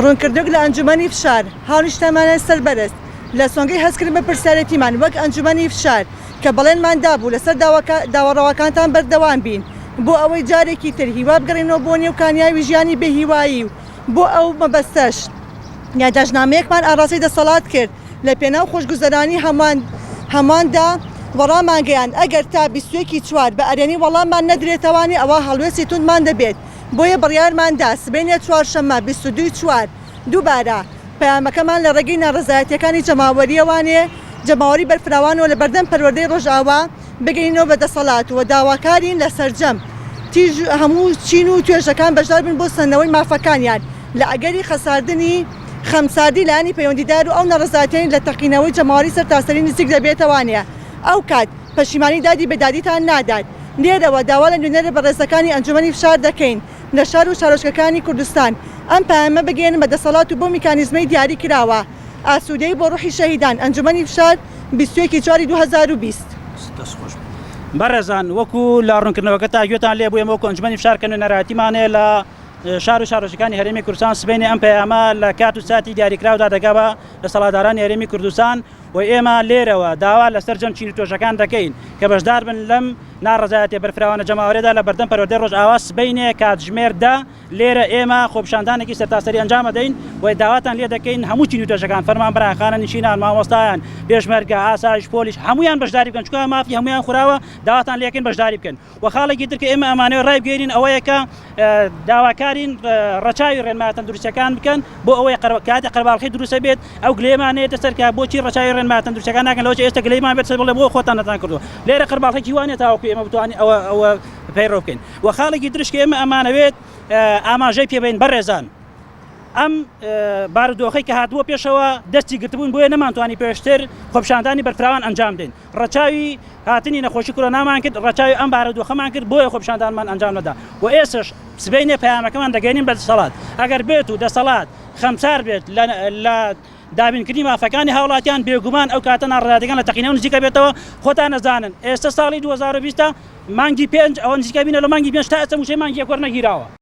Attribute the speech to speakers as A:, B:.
A: ڕوونکردنەوەک لە ئەنجومەنی فشار، هاونیشتمانیانی سەربەرز، لە سۆنگەی هەستکردن بە پرسیارێتیمان وەک ئەنجومەنی فشار کە بەڵێنمان دابوو لەسەر داوا ڕەواکانتان بەردەوام بین بۆ ئەوەی جارێکی تر هیوا بگەڕێنەوە بۆ نێو کانیاوی ژیانی بێ هیوایی و بۆ ئەو مەبەستەش یاداشتنامەیەکمان ئاڕاستەی دەسەڵات کرد لە پێناو خۆشگوزەرانی هەموان هەمواندا و ڕامانگەیاند ئەگەر تا 21 ی چوار بە ئەرێنی وەڵاممان نەدرێتەوانی ئەوا هەڵوێستی توندمان دەبێت بۆیە بڕیارمان دا سبەینێ چوارشەممە 22 ی چوار دووبارە پەیامەکەمان لە ڕێگەی ناڕەزایەتییەکانی جەماوەرییەوانێ جەماوەری بەرفراوانەوە لە بەردەم پەروەردەی ڕۆژئاوا بگەینەوە بە دەسەڵات و داواکارین لە سەرجەم تیژ هەموو چین و توێژەکان بەشدار بن بۆ سەندنەوەی مافەکانیان لە ئەگەری خەساردنی خەمساردی لایەنی پەیوەندیدار و ئەو ناڕەزایەتیانەی لە تەقینەوەی جەماوەری سەرتاسەری نزیک دەبێتەوانێ ئەو کات پەشیمانی دادی بێدادیتان نادات لێرەوە داوا لە نوێنەرە بەڕێزەکانی ئەنجومەنی فشار دەکەین لە شار و شارۆچکەکانی کوردستان ئەم پەیامە بگەیەنن بە دەسەڵات و بەو میکانیزمەی دیاری کراوە ئاسوودەیی بۆ ڕوحی شەهیدان ئەنجومەنی فشار 21 ی چواری 2020.
B: دەست خۆش بەڕێزان وەکو لە ڕوونکردنەوەکەتا گوێتان لێ بوو ئێمە وەکو ئەنجومەنی فشار کە نوێنەرایەتیمان هەیە لە شار و شارۆچکەکانی هەرێمی کوردستان سبەینێ ئەم پەیامە لە کات و ساتی دیاریکراودا دەگا بە دەسەڵاتدارانی هەرێمی کوردستان و ئێمە لێرەوە داوا لە سەرجەم چین و توێژەکان دەکەین کە بەشدار بن لەم ناڕەزایەتیە بەرفراوانە جەماوەریەدا لە بەردەم پەروەردەی ڕۆژئاوا سبەینێ کاتژمێر دە لێرە ئێمە خۆپیشاندانێکی سەرتاسەری ئەنجام ئەدەین و داواتان لێ دەکەین هەموو چین و توێژەکان فەرمانبەران خانەنشینان مامۆستایان پێشمەرگە ئاسایش پۆلیس هەموویان بەشداری بکەن چونکە مافی هەموویان خوراوە داواتان لێ ئەکەین بەشداری بکەن و خاڵێکی تر کە ئێمە ئەمانەوێت ڕایبگەیەنین ئەوەیە کە داواکارین ڕەچاوی ڕێنمایە تەندروستیەکان بکەن بۆ ئەوەی کاتێ قەرەباڵخی دروستە بێت ئەو گلەیەمان نەیەتە سەر کە بۆچی ڕەچاوی ڕێنمایە تەندروستیەکان ناکەن لەوەچە ئێستا گلەیمان بێت سەر بڵێ بۆ خۆتان نەتان کردووە لێرە قەرەباڵخێکی وا نیە تاوەکو ئێمە بتوانین ئەوە ئەوە پەیڕەو بکەین و خاڵێکی ترش کە ئێمە ئەمانەوێت ئاماژەی پێ بەین بەڕێزان ئەم بارودۆخەی کە هاتبووە پێشەوە دەستی گرتبوون بۆیە نەمانتوانی پێشتر خۆپیشاندانی بەرفراوان ئەنجام بدەین ڕەچاوی هاتنی نەخۆشی کۆرۆنامان کرد، ڕەچاوی ئەم بارودۆخەمان کرد، بۆیە خۆپیشاندانمان ئەنجام نەدا و ئێستەش سبەینێ پەیامەکەمان دەگەیەنین بە دەسەڵات، ئەگەر بێت و دەسەڵات خەمسار بێت لە دابینکردنی مافەکانی هاوڵاتیان، بێگومان ئەو کاتە ناڕەزایەتیەکان لە تەقینەوە نزیکە بێتەوە، خۆتان ئەزانن ئێستە ساڵی 2020 مانگی پێنج ئەوە نزیکە بینە لە مانگی پێنج تا ئێستە مووچەی مانگی یەک وەرنەگیراوە.